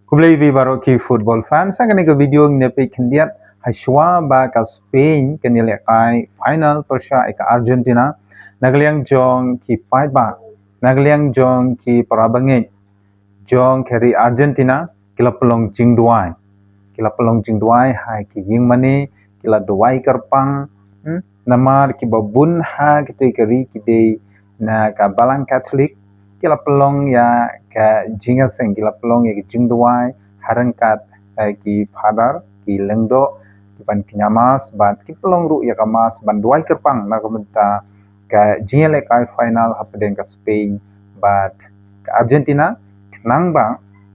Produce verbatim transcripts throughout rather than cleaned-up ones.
Khublei ïa phi baroh ki football fans, ha kane ka video ngin ïa peit khyndiat hashwa ba ka Spain kan ïalehkai final pyrshah ïa ka Argentina. Na ka liang jong ki paidbah, na ka liang jong ki parabangeit jong ka ri Argentina, ki la pynlong jingduwai. Ki la pynlong jingduwai ha ki ïingmane, ki la duwai kyrpang, hmm? Namar kiba bun ha katei ka ri ki dei na ka balang Katholik, ki la pynlong ïa ka jingïaseng, ki la pynlong ïa ka jingduwai ha ryngkat, eh, ki phadar, ki lyngdoh, ki ban kñia mass, bad ki pynlong ruh ïa ka mass ban duwai kyrpang na ka bynta ka jingïalehkai final hapdeng ka Spain bad ka Argentina, khnang ba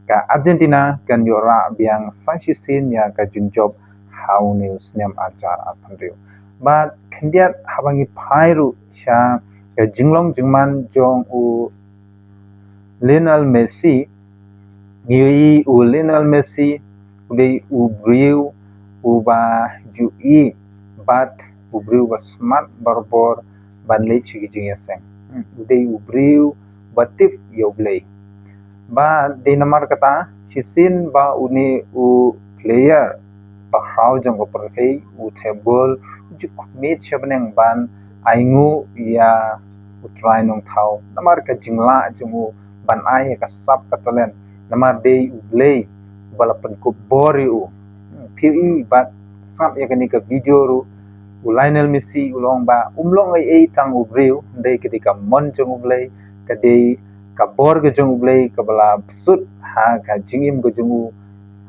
ka Argentina kan ïoh rah biang sa shisien ïa ka jingjop ha une u snem arhajar arphew hynriew. Bad khyndiat haba ngi phai ruh sha ka jinglong jingman jong u Lionel Messi, ngi ïohi u Lionel Messi u dei u briew uba ju ïeit bad u briew uba smat barabor ban leit sha ki jingïaseng. Hmm, u dei u briew ba tip ïa U Blei. Bad dei namar kata shisien ba une u player ba khraw jong ka pyrthei u thep gol, u ju khmih sha bneng ban ainguh ïa U Trai Nongthaw namar ka jinglah jong u ban ai ïa ka sap ka talent, namar dei U Blei ba la pynkup bor ïa u. Hmm, phi ïohi bad sngap ïa kane ka video ruh, u Lionel Messi u la ong ba um long ei ei tang u briew, dei ka dei ka mon jong U Blei, ka dei ka bor ka jong U Blei kaba la bsut ha ka jingim ka jong u,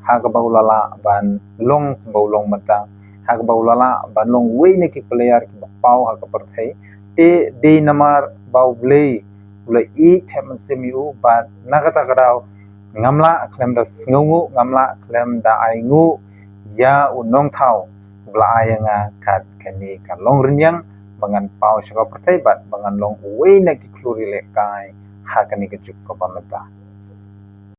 ha kaba u la lah ban long ba u long mynta, ha kaba u la lah ban long uwei na ki player kiba paw ha ka pyrthei. Te dei namar ba U Blei u la ïeit thep mynsiem ïa u, bad na kata ka daw ngam lah khlem da sngewnguh, ngam lah khlem da ainguh ïa U Nongthaw uba la ai ïa nga kat kane ka longrynïeng ba ngan paw sha ka pyrthei bad ba ngan long uwei na ki khlur ïalehkai ha kane ka juk kaba mynta.